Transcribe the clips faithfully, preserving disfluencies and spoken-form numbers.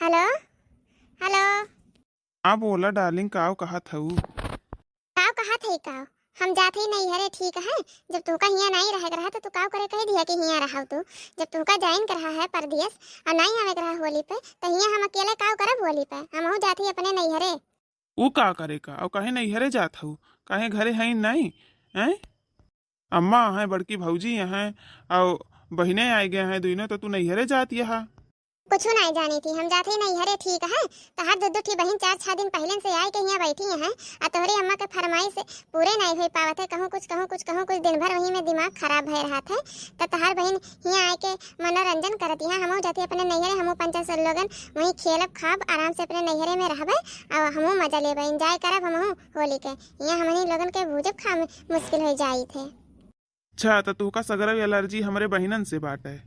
हेलो, हेलो। हाँ बोला डार्लिंग, काव कहत हऊ? काव कहत है काव? हम जात ही नैहरे, ठीक है? जब तोहका हियाँ नाहीं रहे के रहा तो तू काव करे कह दिया कि हियाँ रहा तू? जब तोहका जाइन के रहा है परदेस और नाहीं आवे के रहा होली पे, तो हियाँ हम अकेले काव करब होली पे? हमहू जात ही अपने नैहरे। ऊ का करे का? और काहे नैहरे जात हऊ? काहे घरे हई नाहीं? हैं? अम्मा हैं, बड़की भौजी हैं, और बहिने आए गए हैं दुइनों, तो तू नैहरे जात यहा। कुछ नहीं जानी थी, हम जात ही नैहरे, ठीक है? तहार दो दो ठी बहिन चार छह दिन पहले से आए के हियाँ बैठी हैं, आ तोहरे अम्मा के फरमाइश पूरे नहीं हो पावत है, कहूँ कुछ, कहूँ कुछ, कहूँ कुछ, दिन भर वहीं में दिमाग खराब भय रहत है। तो तहार बहिन हियाँ आए के मनोरंजन करत यहाँ, हमहू जाती अपने नैहरे, हमहू पंचन सब लोगन वहीं खेलब खाब, आराम से अपने नैहरे में रहबे, और हमहू मजा लेबे, एंजॉय करब हमहू होली के। यहाँ हमनी लोगन के भूजब खा मुश्किल हो जाई थे। अच्छा, तो तोहका सगरव एलर्जी हमरे बहिनन से बाटे?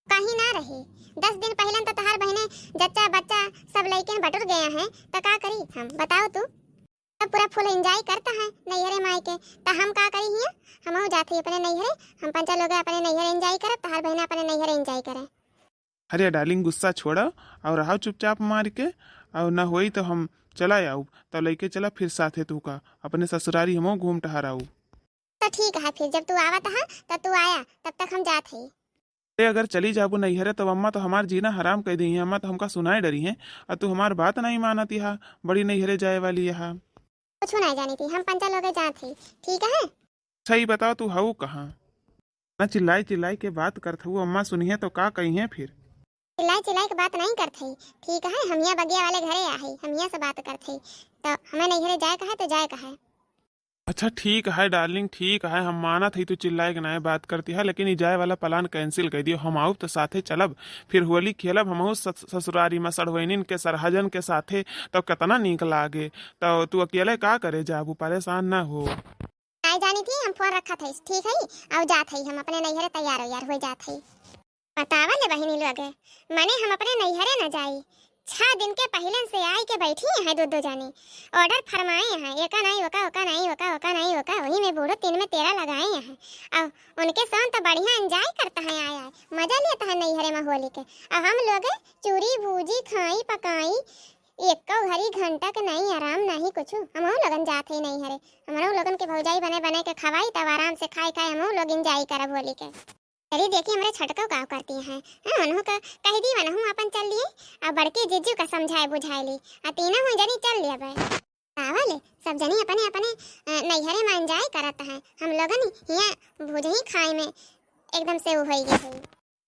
कहीं ना रही, दस दिन पहले तो तहार बहिने जच्चा बच्चा सब लइके बटुर गया है, तो का करी हम, बताओ तू? सब पूरा फुल एंजॉय करता है नैहरे माई के, तो हम का करी हियाँ? हमहू जात ही अपने नैहरे, हम पंचा लोग अपने नैहरे एंजॉय करब, तहार बहिना अपने नैहरे एंजॉय करे। अरे डार्लिंग, गुस्सा छोड़ा और रहो चुपचाप मार के, और ना होई तो हम चला आऊब, तो लइके चला फिर साथे तोहका अपने ससुरारी हमहू घूम टहर आऊब। तो ठीक है, फिर जब तू आवत है तो तू आया, तब तक हम जात ही। अरे अगर चली जाबू नैहरे तो अम्मा तो हमार जीना हराम कर दी है, अम्मा तो हमका सुनाए डरी है, और तू हमार बात नहीं मानत यहा, बड़ी नैहरे जाए वाली यहा। कुछ नहीं जानी थी, हम पंचा लोगे जात ही, ठीक है? अच्छा, ई बताओ, तू हऊ कहाँ? ना चिल्लाई चिल्लाई के बात करत हऊ, अम्मा सुनिहे तो का कहिहे फिर? चिल्लाई चिल्लाई के बात नहीं करत हई, ठीक है? हम यहाँ बगिया वाले घरे आ हई, हम यहाँ से बात करत हई, तो हमें नैहरे जाए का है तो जाए का है। अच्छा ठीक है डार्लिंग, ठीक है, हम मानत हई तू चिल्लाए के नाय बात करती है, लेकिन ई जाए वाला प्लान कैंसिल कर दियो। हम आउब तो साथे चलब, फिर होली खेलब हमहू सस-, ससुरारी में सड़वैनिन के सरहजन के साथे, तो कितना नीक लागे। तो तू अकेले का करे जाबू, परेशान ना हो। आए जानी थी, हम फोन रखत हई, ठीक है, और जात हई हम अपने नैहरे तैयार वैयार हो जात हई। बतावा ले बहिनी लोग, मने हम अपने नैहरे न जाई। छह दिन के पहले से आई के बैठी हैं दो दो जानी, ऑर्डर फरमाए हैं, एका नहीं ओका, ओका नहीं ओका, ओका नहीं ओका, वही में बूढ़ो तीन में तेरह लगाए हैं। अब उनके साथ तो बढ़िया एंजॉय करता है, आया है, मजा लेता है नैहरे में होली के। अब हम लोग चूरी भूजी खाई पकाई, एको घड़ी घंटा के नहीं आराम नहीं कुछ। हमहू लोगन जात है नैहरे, हमरो लोगन के भौजाई बने बने के खवाई, तब आराम से खाए खाए हमहू लोग एंजॉय करब होली के। अरे देखी हमरे छटको का करती हैं, हाँ, उन्हों का कह दी, वनहू अपन चल लिए, आ बड़के जीजू का समझाए बुझाए ली, आ तीनों हूँ जनी चल लिया बे। आवल, सब जनी अपने अपने, अ, नैहरे में एंजॉय करत हैं, हम लोगन हियाँ भुजही खाए में एकदम से उ होई गए हैं।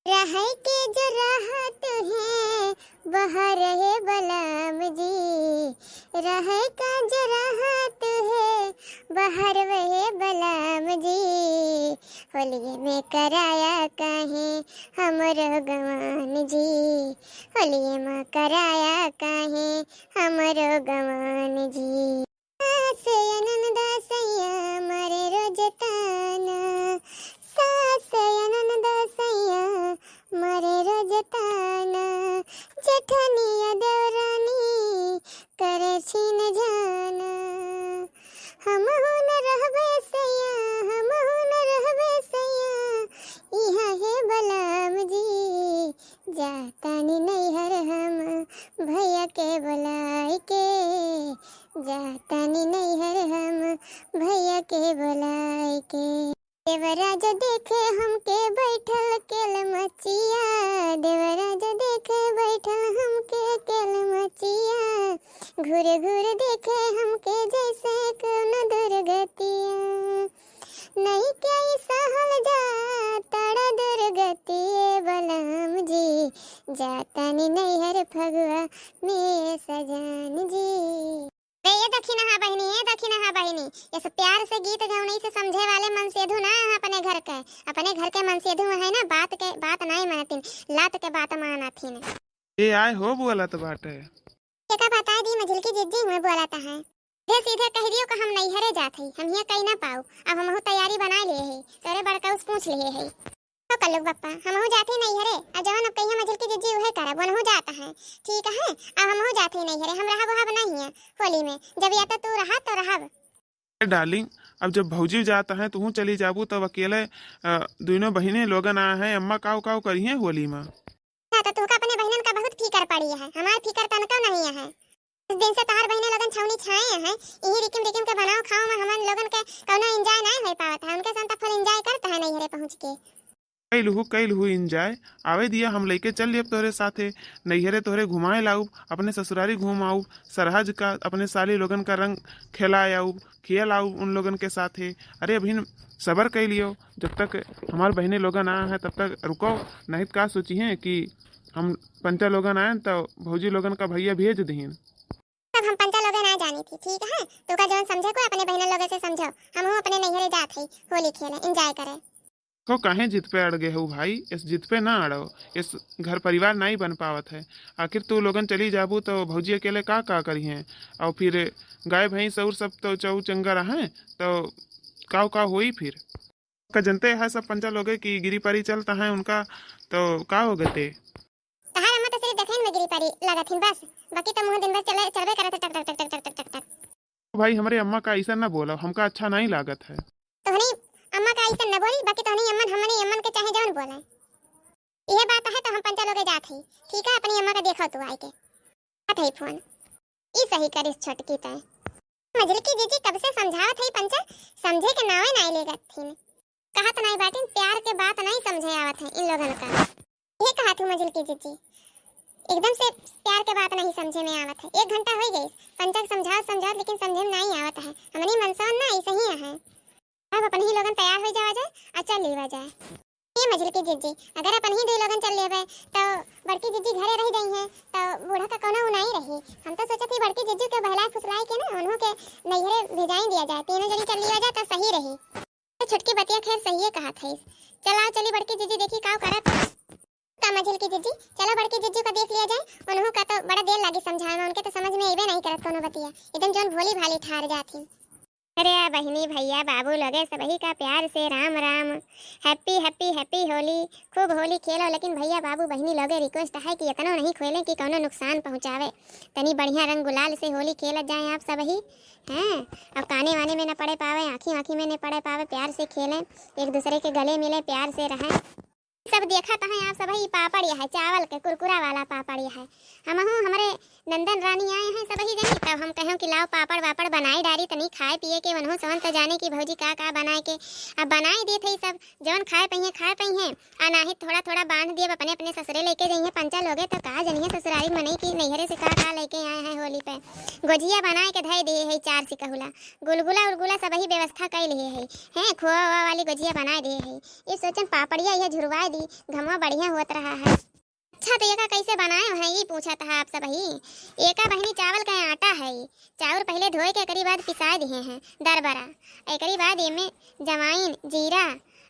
रहे के जो रहत है बहर है बलम जी, रहे का जो रहत है बहर वहे बलम जी, होलिये में कराया काहे हमरो गवान जी, होलिये में कराया काहे हमरो गवान जी। सास या ननद सैया मारे रोज ताना, सास या ननद सैया मारे रोज ताना, जेठनिया देवरानी करे छीन जाना। हमहू न रहबे सैया, हमहू न रहबे सैया, इहाँ हे बलम जी। जातानी नैहर हम भैया के बुलाए के, जातानी नैहर हम भैया के बुलाए के। देवराज देखे हमके बैठल केलमचिया, देवराज देखे बैठल हमके केलमचिया, घूर घूर देखे हमके जैसे कोनो दुर्गतिया। नहीं के ई सहल जात बड़ा दुर्गति ए बलम जी, जातानी नैहर फगुआ में सजन जी। ए, ए दखिनहा बहिनी, ए दखिनहा बहिनी, ये सब प्यार से गीत गौनई से समझे वाले मनसेधु ना है अपने घर के। अपने घर के मनसेधु है ना, बात के बात नाई मानतिन, लात के बात मानथिन। ए आए हो बोलत बाटे। एका बता दी मझिलकी जिज्जी हुए बोलत है। सीधे सीधे कह दियो कि हम नैहरे जात हई, हम हियाँ कई ना पाऊ। अब हमहू तैयारी बनाए लिए हई, तोरे बड़का उस पूछ लिए हई। तो कल्लू बप्पा, हमहू जात हई नैहरे, आ जवन अब कहिया मझिलकी जिज्जी उहे करब, वनहू जात है। ठीक है, अब हमहू जात हई नैहरे, हम रहब वहब ना हियाँ होली में, जब या तो तू रहा तो रहब। ए डार्लिंग, अब जब भौजी जात हैं, तू चली जाबू, तब अकेले, अ, दुइनों बहिने लोगन आ हैं, अम्मा काव काव करिहें होली में? अच्छा, तो तुहका अपने बहिनन का बहुत फिकर पड़ी है, हमार फिकर तनको नहीं है। कुछ दिन से तोहार बहिने लोगन छौनी छाए हैं, इही रिकिम रिकिम के बनाओ खाओ में हमन लोगन के कौनो enjoy नहीं हो पावत है, उनके संग तो full enjoy करत है नैहरे पहुँच के। कैलहू, कैलहू enjoy, आवे दिया, हम लइके चल लेब तोहरे साथे, नैहरे तोहरे घुमाए लाउब, अपने ससुरारी घूम आउब, सरहज का अपने साली लोगन का रंग खेलाए आउब, खेल आउब उन लोगन के साथे। अरे अभिन सबर कइ लियो, जब तक हमार बहिने लोगन आ हैं तब तक रुको, नहीं तो का सोचिहें कि हम पंचा लोगन आएन तो भौजी लोगन का भैया भेज दिहिन। तब हम पंचा लोगन आ जानी थी, ठीक है? तू का जौन समझे को अपने बहिना लोगन से समझो, हमहू अपने नैहरे जात हई होली खेले, enjoy करे। तो काहे जिद पे अड़ गए हो भाई? इस जिद पे ना अड़ो, इस घर परिवार नहीं बन पावत है। आखिर तू लोगन चली जाबू तो भौजी अकेले का का करिहें? और फिर गाय भैंस और सब तो चौ चंगा रहें तो का का होई फिर? का जनते है सब पंचा लोगे कि गिरी पारी चलता है उनका, तो का हो गते? तहार अम्मा तो सिर्फ देखइन में गिरी पारी लागत हिन बस, बाकी तो मुँह दिन भर चले, चलबे करत है टक टक टक टक टक टक टक। भाई, हमरे अम्मा का ऐसा ना बोला, हमका अच्छा नहीं लागत है। तोहनी अम्मा का ऐसा न बोली, बाकी तोहनी अम्मन हमनी अम्मन के चाहे जौन बोले। इहे बात है तो हम पंचा लोगे जात हई, ठीक है? अपनी अम्मा का देखो तू आए के। बात है फोन। ई सही करिस छोटकी तय। मझिलकी जीजी कब से समझावत हई पंचा, समझे के नावे नाई लेगत थीन। कहत नाई बाटिन, प्यार के बात नाई समझे आवत है इन लोगन का। ये कहत हूँ मझिलकी जीजी, एकदम से प्यार के बात नहीं समझे में आवत है। एक घंटा हो गई पंचा के समझावत समझावत, लेकिन समझे में नाई आवत है। हमनी मनसवन ना ऐसे ही है। अब अपने ही लोगन तैयार हो जावा जाए और चल लेवा जाए। ए मझिलकी जिज्जी, अगर अपन ही दुई लोगन चल लेबे, तो बड़की जिज्जी घरे रह जाई हैं, तो बूढ़ा का कौनो उनाई रही। हम तो सोचत ही बड़की जिज्जी के बहलाए फुसलाए के ना, उन्हों के नैहरे भेजाई दिया जाए, तीनों जनी चल लिया जाए तो सही रही। तो छोटकी बतिया खैर सही है कहत है। चलाओ चली बड़की जिज्जी, देखी काव करत। का मझिलकी जिज्जी, चलो बड़की जिज्जी का देख लिया जाए, उन्हों का तो बड़ा देर लागी समझाए में, उनके तो समझ में अइबे नहीं करत कोनो बतिया, एकदम जौन भोली भाली ठार जात ही। अरे आ बहिनी, भैया, बाबू लोगे सबही का प्यार से राम राम। Happy, happy, happy होली। खूब होली खेलो, लेकिन भैया, बाबू, बहिनी लोगे request है कि इतनो नहीं खेलें कि कौनो नुकसान पहुँचावे। तनी बढ़िया रंग गुलाल से होली खेलत जाएं आप सबही। हैं, अब काने वाने में न पड़े पावे, आँखी आँखी में न पड़े पावे, प्यार से खेलें, एक दूसरे के गले मिलें, प्यार से रहें। सब देखत हैं आप सब, ई पापड़ यह है चावल के कुरकुरा वाला पापड़ यह है। हमहू हमरे नंदन रानी आए हैं सब ही जनी, तब हम कहें कि लाओ पापड़ वापड़ बनाई डारी, तनी खाए पिए के, वनहू सवन तो जाने कि भौजी का का बनाए के। अब बनाई देत है सब, जवन खाए पइहें खाए पइहें, आ नाही थोड़ा थोड़ा बांध दिए, अपने अपने ससुरे लेके जइहें। पंचा लोगे तो का जनिए ससुरारी मनई की नैहरे से का का लेके आए हैं होली पे। गोजिया बनाए के धए दिए है चार सिकहुला, गुलगुला उलगुला सबही व्यवस्था कइ लिए है। हैं, खोआ ओआ वाली गोजिया बनाए दिए है। ये सोचन पापड़िया यह झुरवाए दी, घमवा बढ़िया होत रहा है। अच्छा, तो एका कैसे बनाए हैं, ई पूछत है आप सबही। एका बहिनी चावल का आटा है, चाउर पहिले धोए के एकरी बाद पिसाए दिए हैं दरबरा। एकरी बाद एमे जवाइन, जीरा,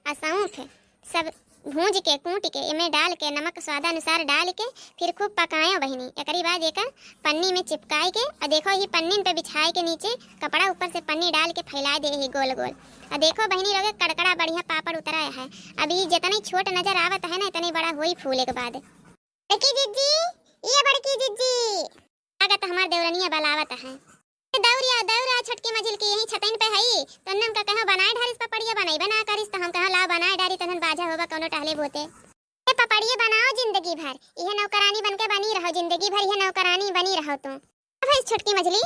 आ सौंफ सब भूंज के, कूट के, एमे डाल के, नमक स्वादानुसार डाल के, फिर खूब पकायो बहिनी। एकरी बाद एका पन्नी में चिपकाए के, और देखो, ही पन्नीन पे बिछाए के नीचे कपड़ा ऊपर से पन्नी डाल के फैला दे ही गोल गोल। और देखो बहिनी लोगे, कड़कड़ा बढ़िया पापड़ उतरा है। अब ई जितने छोट नजर आवत है ना, इतने बड़ा होई फूले के बाद। बड़की जिज्जी, ये बड़की जिज्जी। लागत हमार देवरनिया बलावत है। ए दौरिया, दौरा छोटकी मझिलकी, यही छतइन पे हई, तो उनका कहो बनाए ढारिस पपड़िया, बनइबे ना करिस, तो हम कहो लाओ बनाए डारी, तनन बाझा होबा कौनो टहले बोते। ए पपड़िए बनाओ जिंदगी भर, इहे नौकरानी बन के बनी रहो, जिंदगी भर इहे नौकरानी बनी रहो तू। अब है छोटकी मझिली,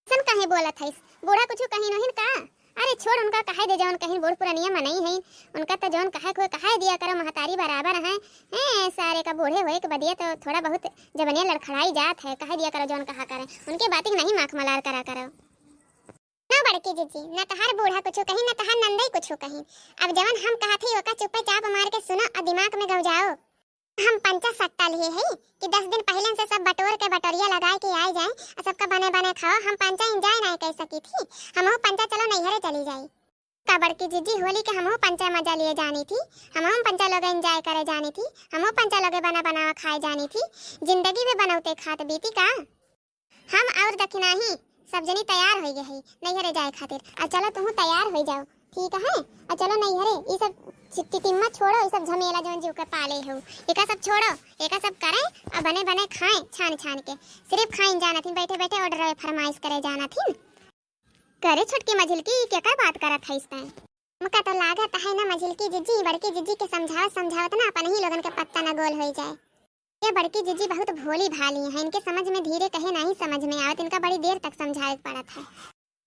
सन काहे बोलत हइस? बूढ़ा कुछ कहिन ओहिन का? अरे छोड़ उनका, कहे दे जौन कहिन, बूढ़ पुरनिया मनई हइन, उनका त जौन कहे को कहे दिया करो, महतारी बराबर हैं। हैं, सारे का बूढ़े होए के बदिया तो थोड़ा बहुत जबनिया लड़खड़ाई जात है, कहे दिया करो जौन कहा करे, उनके बातिक नहीं माख मलार करा करो। ना बड़की जिज्जी, ना तहार बूढ़ा कुछ कहिन, ना तहार नंदई कुछ कहिन। अब जवन हम कहत हई ओका चुप्पे चाप मार के सुनो और दिमाग में गौजाओ। हम पंचा सट्टा लिए हई कि दस दिन पहिले से सब बटोर के बटोरिया लगाए के आए जाए और सबका बने बने खाओ। हम पंचा enjoy नहीं कर सकी थी, हमहू पंचा चलो नैहरे चली जाई। का बड़की जिज्जी, होली के हमहू पंचा मजा लिए जानी थी, हमहू पंचा लोगे enjoy करे जानी थी, हमहू पंचा लोगे बना बनावा खाए जानी थी। जिंदगी में बनौते खात बीती का? हम और दखिनाही सब जनी तैयार होइ गए हई नैहरे जाए खातिर। आ चलो तुहू तैयार होइ जाओ, ठीक है? आ चलो नैहरे, ई सब चि-, टिटिम्मा छोड़ो, ई सब झमेला जौन जीव के पाले हो, एका सब छोड़ो, एका सब करे, आ बने बने खाए छान छान के। सिर्फ खाइन जानत ही, बैठे बैठे order फरमाइश करे जानत ही। करे छोटकी मझिलकी, ई केकर बात करत हइस तैं? हमका तो लागत है ना मझिलकी जिज्जी, बड़की जिज्जी के समझावत समझावत ना अपन ही लोगन के पत्ता ना गोल होइ जाए। ये बड़की जिज्जी बहुत भोली भाली हैं, इनके समझ में धीरे कहे नाहीं समझ में आवत, इनका बड़ी देर तक समझावे के पड़त है।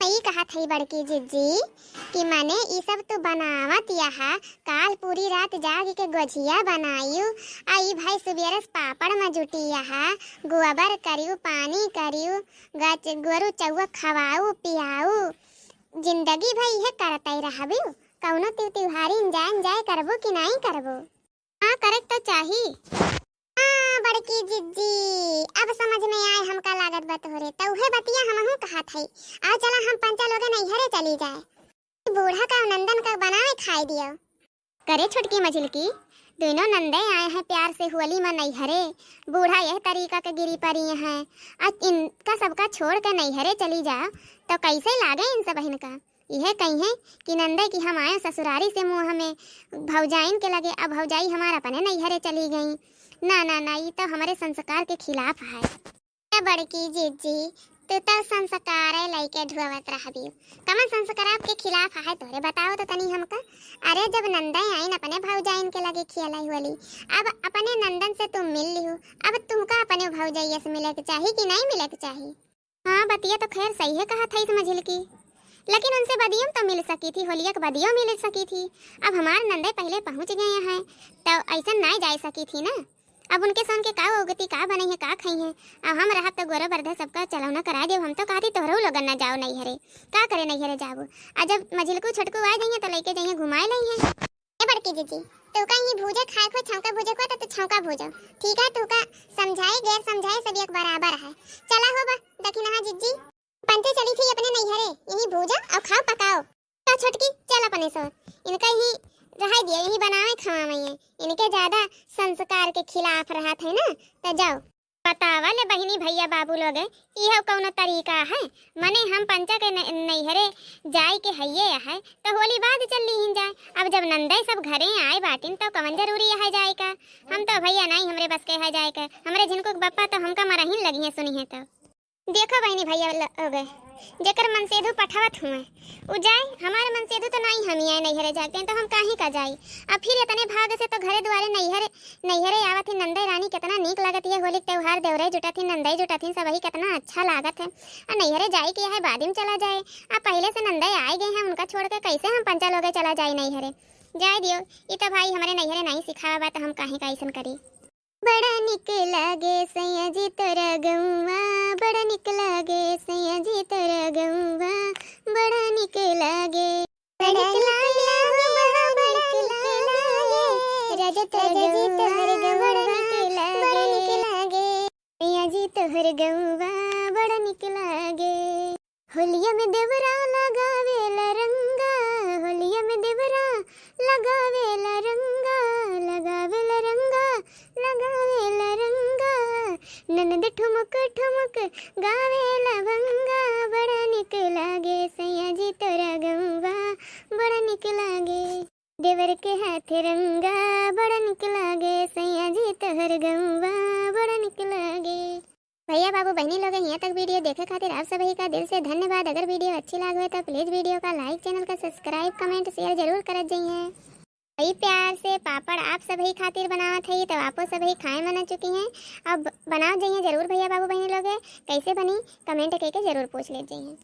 ई कहत हई बड़की जिज्जी कि मने ई सब तू बनावत यहा, काल पूरी रात जाग के गोझिया बनायू, आ ई भाई सुबेरे से पापड़ में जुटी यहा, गोबर करियू, पानी करियू, गच-, गोरू चौवा खवाऊ पियाऊ, जिंदगी भर इहे करतई रहबू, कौनो ति-, त्योहारी enjoy, enjoy करबू कि नाहीं करबू? हाँ, करे के तो चाही। हाँ, बड़की जिज्जी, अब समझ में आए हमका लागत बा तोहरे, त उहे बतिया हमहूँ कहत हई। आओ चला हम पंचा लोगे नैहरे चली जाए। बूढ़ा का नंदन का बनावे खाए दियो। करे छोटकी मझिलकी, दोनों नंदे आए हैं प्यार से होली में नैहरे। बूढ़ा यह तरीका के गिरी परी हैं। आज इनका सबका छोड़ के नैहरे चली जाओ, तो कैसे लागे इन सब बहिन का? इहे कहिहें कि नंदे कि हम आए ससुरारी से मुँह में भौजाइन के लगे, अब भौजाई हमार अपने नैहरे चली गई। ना, ना, ना, ई तो हमरे संस्कार के खिलाफ है। ए बड़की जिज्जी, तू तो संस्कार लइके ढुआवत रहबी। कमन संस्कार आपके खिलाफ है तोरे, बताओ तो तनी हमका। अरे, जब नंदे आइन अपने भौजाइन के लगे खियालाई होली, अब अपने नंदन से तुम मिल लिहू, अब तुमका अपने भौजैया से मिले के चाही कि नहीं मिले के चाही? हाँ, बतिया तो खैर सही है कहत हईस मझिलकी, लेकिन उनसे बदियो में तो मिल सकी थी, होलिया के बदियो मिल सकी थी। अब हमार नंदे पहले पहुँच गए हैं, तो ऐसा ना जाए सकी थी ना। अब उनके सन के का उगती, का बनई है, का खई है। अब हम रहब तो गोरो बरधे सबका चलौना करा देब। हम तो कहती तोहरो लोगन ना जाओ नैहरे, का करे नैहरे जाबो। आ जब मझिलकू छोटकू आ जाइए तो लेके जाइए, घुमाए लइहे। ए बड़की जिज्जी, तू का ही भूजे खाए को, छौंका भूजे को तो तू छौंका भूजो, ठीक है? तू का समझाए गैर समझाए सब एक बराबर है। चला हो बा दखिनहा जिज्जी, पंचे चली थी अपने नैहरे, यही भूजा और खाओ पकाओ। का छोटकी, चल अपने सो, इनका ही रहाई दिया, यही बनावे खवावे हैं। इनके ज्यादा संस्कार के खिलाफ रहत है ना, तो जाओ। बतावा ले बहिनी भैया बाबू लोगे, इहो कौनो तरीका है? मने हम पंचा के न-, नैहरे जाए के हइये है, तो होली बाद चल लीहिन जाए। अब जब नंदई सब घरे आए बाटिन, तो कवन जरूरी है जाए का? हम तो भैया नाहीं हमरे बस के है जाए का। हमरे झिनकू के बप्पा तो हमका मरहिन लगी हैं सुनी है तो। देखो बहिनी भैया लोगे, जेकर मनसेधु पठावत हुए, उ जाए, हमारे मनसेधु तो नाहीं हम ही आए नैहरे जाके, तो हम काहे का जाई? अब फिर इतने भाग से तो घरे दुआरे नैहरे, नैहरे आवत ही नंदे रानी, कितना नीक लागत है होली के त्योहार, देवरे जुटत ही, नंदे जुटत ही, सबही कितना अच्छा लागत है। आ नैहरे जाए के है, बाद में चला जाए। आ पहले से नंदे आए गए हैं, उनका छोड़ के कैसे हम पंचा लोगे चला जाए नैहरे? जाए दियो, ई तो भाई हमरे नैहरे नाहीं सिखावा बा, तो हम काहे का ऐसन करी? बड़ा निक लागे सैया जी तोरा गौवा, बड़ा निक लागे सैया जी तोरा गौवा, बड़ा निक लागे। बड़ा निक लागे, बड़ा निक लागे, राजा तोरा गौवा, बड़ा निक लागे, बड़ा निक लागे। सैया जी तोहर गौवा, बड़ा निक लागे। होलिया में देवरा लगावेला रंगा, होलिया में देवरा लगावेला रंगा, लगावेला रंगा, लगावेला रंगा। ननद ठुमक ठुमक गावेला भंगा, बड़ा निक लागे सैया जी तोरा गौवा, बड़ा निक लागे। देवर के हाथ रंगा, बड़ा निक लागे सैया जी तोहर गौवा, बड़ा निक लागे। भैया बाबू बहिनी लोग, यहाँ तक video देखे खातिर आप सभी का दिल से धन्यवाद। अगर video अच्छी लागे तो please video का like, channel का subscribe, comment, share जरूर करत जइहें। वही प्यार से पापड़ आप सभी खातिर बनावत है, तो आपो सभी खाए मना चुकी हैं। अब बनावत जइहें जरूर भैया बाबू बहिनी लोग, कैसे बनी comment करके जरूर पूछ लेत जइहें।